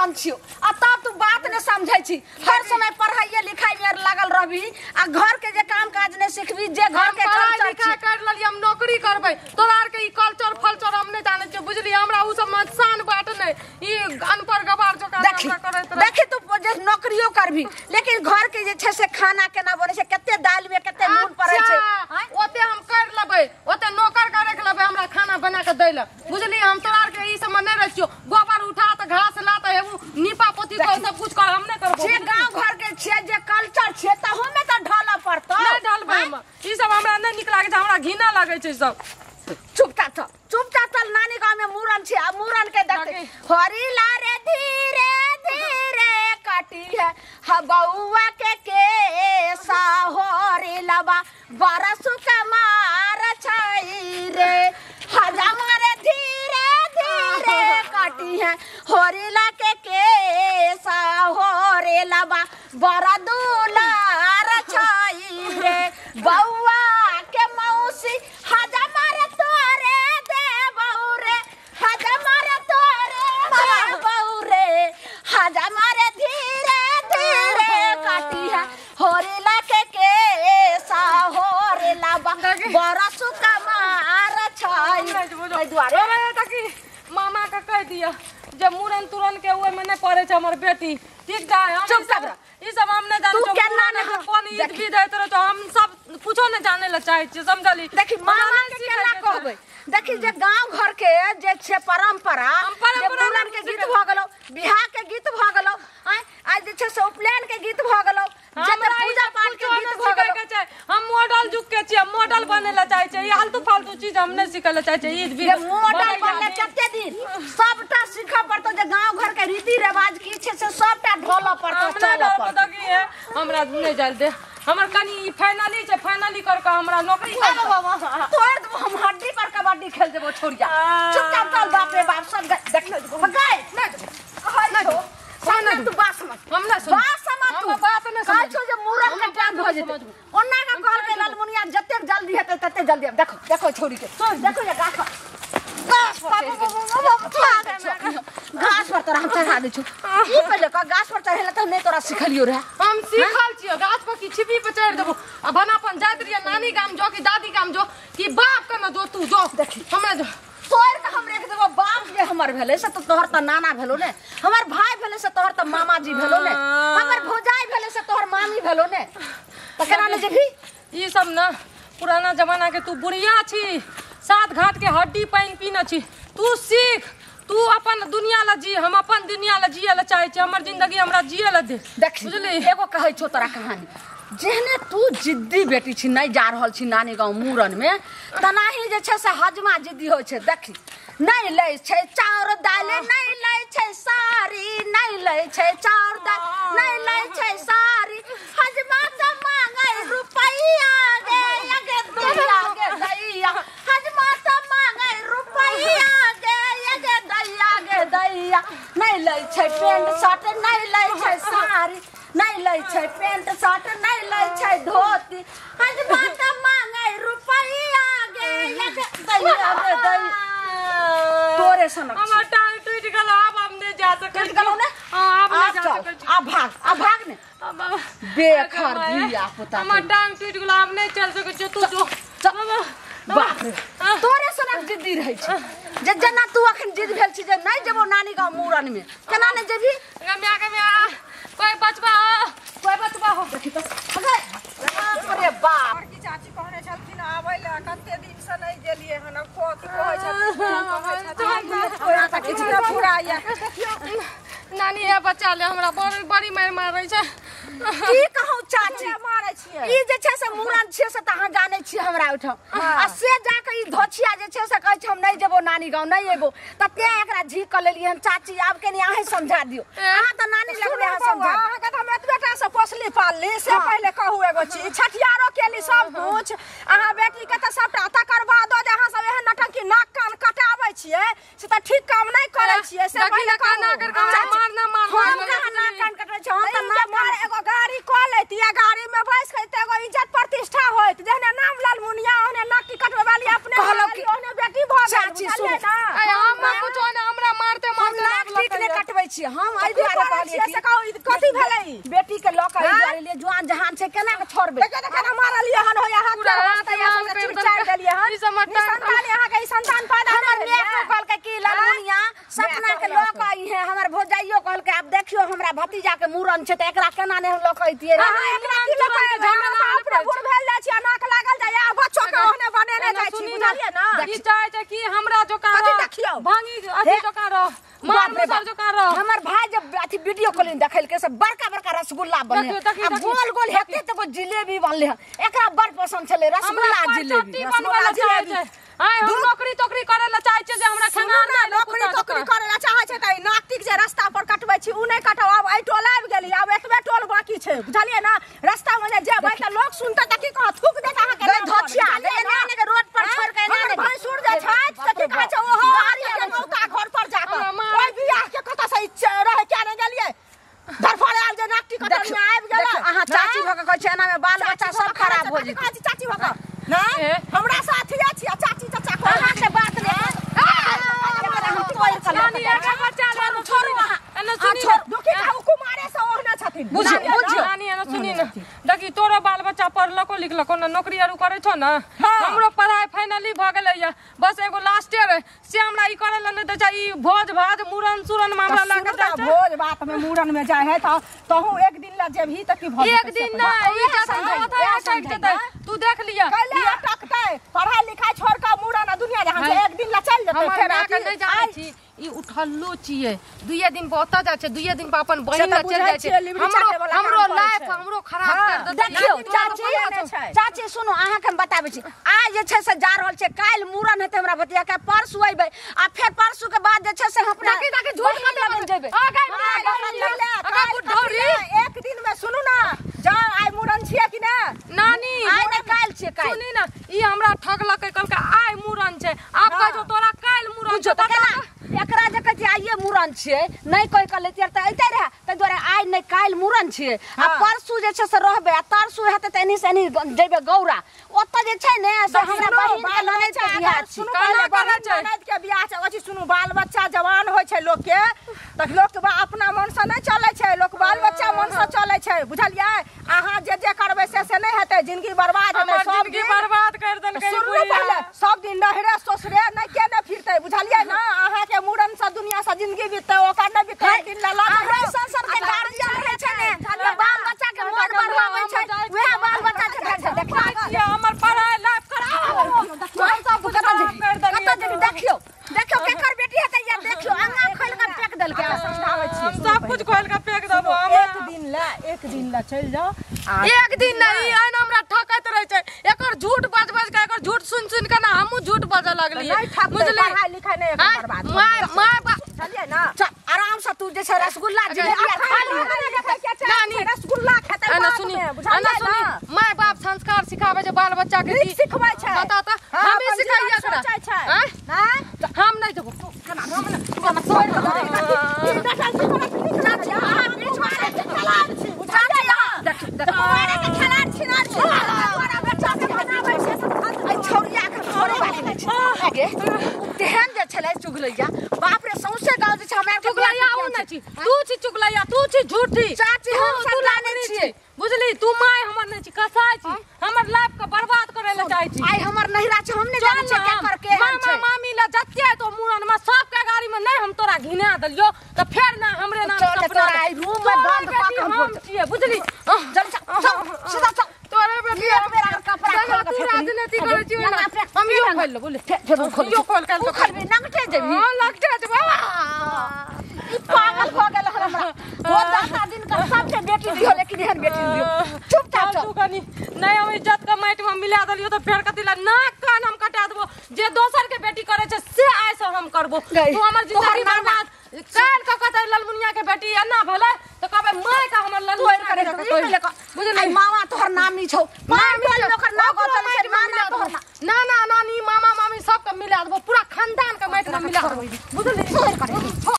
मूड़न छियो आ तब तू बात ने समझै छी। हर समय पढ़ाइए लिखाई में लागल रहबी आ घर के जे काम काज ने सिखबी, जे घर के पढ़ाई लिखाई कर लेली, हम नौकरी करबै। तोरा आर के ई कल्चर फल्चर हम नहीं जानै छियै, बुझली? हमरा उ सब में शान बाट नहीं, ई अनपढ़ गवार जोका हमरा करैत रहे। देखी तू जे नौकरियो करबी लेकिन घर के जे छै से खाना केना बनै छै, कते दाल में कते नून पड़ै छै ओते हम कर लेबै, ओते नौकर के रख लेबै हमरा खाना बना के दै ले, बुझली? हम तोरा आर के ई सब में नहीं रहै छियो। गोबर उठा त घास ला त हेबू नीपा पोती कर सब कुछ कर, हम नहीं करबो। जे गांव घर के छियै, जे कल्चर छियै, त हमे त ढलऽ पड़तौ। नहीं ढलबै हम, ई सब हमरा नहीं नीक लागै छै, हमरा घिना लागै छै सब। चुपचाप चल, चुपचाप चल, नानी गांव में मूड़न छै आ मूड़न के देखते हरी ला रे धीरे धीरे काटी है बउआ के केसा, हरी लबा बरसु के मार छै रे, हजमा रे धीरे धीरे काटी है हरी ला के केसा, हरी लबा बड़ा दुलार छै रे, बउआ के मौसी हजमा रे तोरे दे बऊ रे, हजमा रे तोरे दे बऊ रे, हजमा रे धीरे धीरे काटी है हरी ला के केसा, हरी लबा बरसु के मार छै। एहि दुआरे ताकि मामा के कह दिया जे मूड़न तुरन के ओहि में नहीं पड़े छै हमर बेटी, ठीक छै? हम ई सब हम नहीं जानै। तू केना ने कोन ईद भी दैत रहे, हम सब कुछो नहीं जाने ला चाहै छियै, समझली? देखी मामा के केना कहबै, देखी जे गांव घर के जे छै परंपरा, जे मूड़न के गीत भ गेलौ, बियाह के गीत भ गेलौ, आइ जे छै से उपनयन के गीत भ गेलौ, जे पूजा पाठ के गीत भ गेलौ। हम मॉडल जुग के छियै, मॉडल बने ला चाहै छियै, ई आलतू फालतू चीज हम नहीं सिखै ला चाहै छियै। ईद भी मॉडल बनले कते दिन सबटा सीखऽ पड़तौ, जे गांव घर के रीति रिवाज की छै से सबटा ढोलऽ पड़तौ, चलऽ पड़तौ। हमरा नहीं जाय दे, हमर कनी फाइनली छै, फाइनली कर के हमरा नौकरी तोड़ देबो, हम हड्डी पर कबड्डी खेल देबो छोड़िया। चुपचाप चल, बाप रे बाप सब देख गए नहीं नहीं, तू बात समझ, हम ना सुन, बात समझ, तू बात नहीं समझ। कहै छौ जे मूड़न के टाइम भ जेतै, ओना के कहलकै लालमुनिया जतेक जल्दी हेतै तते जल्दी। देखो देखो छोड़ी के, देखो जे गाछ घास पर तोरा हम चढ़ा दै छौ। ई पहिले कह गाछ पर चढ़ेला त नहि तोरा सिखलियो रहे? हम सिखल छियो, गाछ पर की छिपी पर चढ़ देबो। आ बनापन जाइत रहियै नानी गाम जो कि दादी गाम जो कि बाप के न जो तू जो, देखी हमरा जो तोड़ के हम रख देबो। बाप जे हमर भेलै से त तोहर त नाना भेलो ने, हमर भाई भेलै से तोहर त मामाजी भेलो ने, हमर भौजाई भेलै से तोहर मामी भेलो ने, त केना ने जेबही? ई सब न पुराना जमाना के तू बुढ़िया छी, सात घाट के हड्डी पानि पीने छी, तू सीख, तू अपन दुनिया ला जी, हम अपन दुनिया ला जिए ला चाहै छी, हमर जिंदगी हमरा जिए ला दे, देखी बुझली? एगो कहै छौ तोरा कहानी, जेहने तू जिद्दी बेटी छी, नहीं जा रहल छी नानी गाँव मूड़न में, तेनाही जे छै से हजमा जिद्दी होइ छै। देखी नहीं लै छै चाउर दालि, नहीं लै छै साड़ी, नहीं लै छै चाउर दालि, नहीं लै छै साड़ी, हजमा से मांगै रुपैया गे गे दैया गे दैया, हजमा से मांगै रुपैया गे गे दैया गे दैया, नहीं लै छै पेंट शर्ट, नहीं लै छै साड़ी, नहीं लै छै पेंट शर्ट, नहीं लै छै धोती, हजमा से मांगै रुपैया गे गे दैया गे दैया। तोरे सनक हमर टांग टूटि गेल, आब हम नहि जा सकै। टूटि गेलौ ने? हां, आब नहि जा सकै छी। आब भाग, आब भाग ने, बेखर धिया पुता, हमर टांग टूटि गेल, आब नहि चल सकै छी, तू जो। बाप रे, तोरे सनक जिद्दी रहै छै, जे जेना तू अखन जिद भेल छी जे नहि जेबौ नानी गाँव मूड़न में, केना नहि जेबही? गम्या गम्या कोई बचबा हो, कोई बचबा हो। देखी त बाप रे बाप, की चाची कहने छलखिन आबै लए, कते दिन से नहि गेलियै हन, कथी कहै छथिन, किछु नहि फुराइया। नानी हे बच्चा ले हमरा बड़ी बड़ी मारि मारै छै। की कहू चाची, मारै छियै ई जे छै से मूड़न छियै से त अहाँ जानै छियै हमरा ओहिठाम, आ से जाके ई धोछिया जे छै से कहै छै हम नहि जेबो नानी गाँव, नहि एबो, त तें एकरा झीक कऽ लेलियै हन। चाची आब कनी अहें समझा दियौ, अहाँ त नानी लगबै, अहाँ समझा दियौ। अहाँके त हम एतबे टा से पोसली पालली, से पहिले कहू एगो चीज, छठियारो केली सब कुछ, अहाँ बेटी के त सबटा, तकर बादो जे अहाँ सब एहन नटंकी नाक कान कटाबै छियै से त ठीक काम नहि करै छियै, से पहिले काना कर के मारना मार, हम कहाँ नाक कान कटबै छी, हम त नाक कान एगो गाड़ी कऽ लेती, आ गाड़ी में बैस के एगो इज्जत प्रतिष्ठा होइत, जेहने नाम लालमुनिया ओहने नाक कटबै वाली अपने ओहने बेटी भ गेल। चाची सुन, हम कुछो ने, हमरा मारते मारते नाक टीक नहि कटबै छी हम एहि दुआरे कहलियै से कहू कथि भेलै बेटी के लऽ के एहि दुआरे लिए जुआन जहान छै केना के छोड़बै देखियौ तऽ केना मारलियै हन होया हाथ पर देलियै हन ई सब संतान अहाँ के ई संतान पैदा हमर माय के कहलकै कि ललमुनिया सपना के लऽ के आई है हमर भौजाइयो कहलकै आब देखियो हमरा भतीजा के मूड़न छै तऽ एकरा केना नहि हम लऽ के अइतियै रे अहाँ एकरा की लऽ के झमेला अपने बूढ़ भेल जाइ छी नाक लागल जाय आ बच्चो के ओहने बनेने जाइ छी बुझलियै ना ई चाहे छै कि हमरा जोका कथी देखियौ भांगी अथी जोका रह मार मुसर जोका रह हमर भाई जब अथी वीडियो कॉलिंग देखलकै से बड़का बड़का रसगुल्ला बनले आ गोल गोल हेते त एगो जिलेबी बनले एकरा बड़ पसंद छलै रसगुल्ला जिलेबी रसगुल्ला जिलेबी आइ हम नौकरी तोकरी करे ला चाहे छै जे हमरा खाना ना नौकरी तोकरी करे ला चाहे छै त नाकटिक जे रास्ता पर कटबै छी उ नै कटब आब एहि टोल आबि गेली आब एतबे टोल बाकी छै बुझलियै ना रास्ता में जे जेबै त लोक सुनतै त की कहत थूक देत अहाँ के धोछिया एना ने के रोड पर छोड़ के एना ने भैंसुर जे छथि से की कहै छै ओहो गाड़ी के मौता घर पर जा के ओइ बियाह के कतऽ से रहे किया नै गेलियै धरफड़ आयल जे नाकटिक कटल में आबि गेलै अहाँ चाची भऽ के कहै छै एना में बाल बच्चा सब खराब हो जेतै चाची भऽ के ना हमरा साथी छी चाची चाचा को अहाँ के बात नै हम तोड़ के नानी एकर बच्चा ले छोड़ू अहाँ एना सुनी दुखी का कुमारे से ओहने छथिन बुझियौ बुझियौ नानी एना सुनी ना देखी तोरो बाल बच्चा पढ़लको लिखलको ना नौकरी आरू करै छौ ना हमरो पढ़ाई फाइनली भऽ गेलै या बस एगो लास्ट ईयर से हमरा ई करे ला नै दै छै ई भोज भात मुड़न सुरन मामला ला के जाइ छै भोज भात में मुड़न में जाइ है त तहु एक दिन ला जेबही त की भऽ एक दिन ना ई जत जेतै तू देख लिया कैले अटकतै पढ़ाई लिखाई छोड़ के मुड़न आ दुनिया जहां से एक दिन ला चल जेतै फेर आके नै जानै छी ई उठल्लो छियै दुइये दिन पर ओतऽ जाइ छै दुइये दिन पर अपन बहिन लग चलि जाइ छै हमरो हमरो लाइफ हमरो खराब कर देतै देखियौ चाची चाची सुनू अहाँ के हम बताबै छी आइ जे छै से जा रहल छै काल्हि मुड़न हेतै हमरा भतिया के परसू अइबै आ फेर परसू के बाद जे छै से हम अपना ताकि ताकि झूठ मत लगन जेबै आ गई एक दिन में सुनू ना जाओ आइ मुड़न छियै कि ना नानी आइ नै काल्हि छियै काल्हि सुनी ना ई हमरा ठगलकै कहलकै आइ मुड़न छै आब कहै छौ तोरा काल्हि मुड़न छै केना एकरा जे कहै छियै आइये मुड़न छियै नहि कहि के लैतियै तऽ अइते रहए ताहि दुआरे आइ नहि काल्हि मुड़न छियै आ परसू जे छै से रहबै आ तरसू हेतै तऽ एनी से एनी जेबै गौरा ओतऽ जे छै ने से हमरा बहिन के ननैद के बियाह छै सुनू पहिले बहिन ननैद के बियाह छै अथी सुनू बाल बच्चा जवान होइ छै लोक के तऽ लोक अपना मन से नहि चलै छै लोक बाल बच्चा मन से चलै छै बुझलियै अहाँ जे जे करबै से से नहि हेतै जिंदगी बर्बाद हेतै सब जिंदगी बर्बाद कर देलकै सुनू पहिले सब दिन नहरे ससुरे नहि के नहि फिरतै बुझलियै ना अहाँ के मुड़न से दुनिया से जिंदगी बीततै ओकर नहि बीततै दिन ला ला संसार के गार्जियन रहै छै ने तऽ बाल बच्चा के मन बढ़ाबै छै वएह बाल बच्चा के देखियौ हमर पढ़ाई लाइफ खराब सब कतऽ जेबी देखियौ देखियौ केकर बेटी हेतै या देखियौ अंगा खोलि के फेक देलकै समझाबै छी हम सब कुछ खोलि के फेक देबो एक दिन ला चलि जाओ एक दिन नहीं आइन हमरा ठकैत रहै छै एकर झूठ बज बज के एकर झूठ सुन सुन के ना हमहूँ झूठ बजऽ लगलियै नहि ठकतै पढ़ाई लिखाई नहि एकर बर्बाद my my बुझलियै ना चल आराम से तू जे छै रसगुल्ला जिलेबी आर खा लिहे नानी रसगुल्ला खेतै एना सुनी एना सुनी my बाप संस्कार सिखाबै छै बाल बच्चा के नीक सिखबै छै बता त हम ही सिखाइए एकरा आँय हम नहि देबो केना हम नहि केना तोड़ चाची अहाँ बीच में के खेलाड़ छी बुझलियै कुमारे के खेलाड़ छी ना छी तोरा बच्चा के बनाबै छै ऐ छौरिया के छोड़े वाली नहि छै आगे तेहन जे छलै चुगलैया बाप रे सौंसे गाँव जे छै हमरा आरके चुगलैया उ नहि छी तू छी चुगलैया तू छी झूठी चाची हम सब जानै छियै बुझली तू my हमर नहि छी कसाई छी हमर लाइफ के बर्बाद करे ला चाहै छी आइ हमर नहिरा छै हम नहि जानै छियै केकर केहन मामा छै मामी ला जते तो मुड़न में सबके गाड़ी में नहीं हम तोरा घिना देलियो त फेर ना हमरे नाम चल तोरा आई रूम में बंद क के हम छियै बुझली चल चल सीधा चल तोरे बेटी एक बेर अगर कपड़ा खोल तू राजनीति करै छी ना हम यो खोल ले बोले फेर खोल यो खोल के खोलबी नंगटे जेबी हां लगटे जेबी ई पागल भ गेल हमरा वो 10 दिन का सबके बेटी दियो लेकिन एहन बेटी दियो चुपचाप चल तू कनी नहीं हम इज्जत के माटि में मिला देलियो त फेर कथि ला नाक कान हम कटा देबो जे दोसर के बेटी करे छै से आइ से हम करबो तू हमर जिंदगी बर्बाद काल के कहतै ललमुनिया के बेटी एना भेलै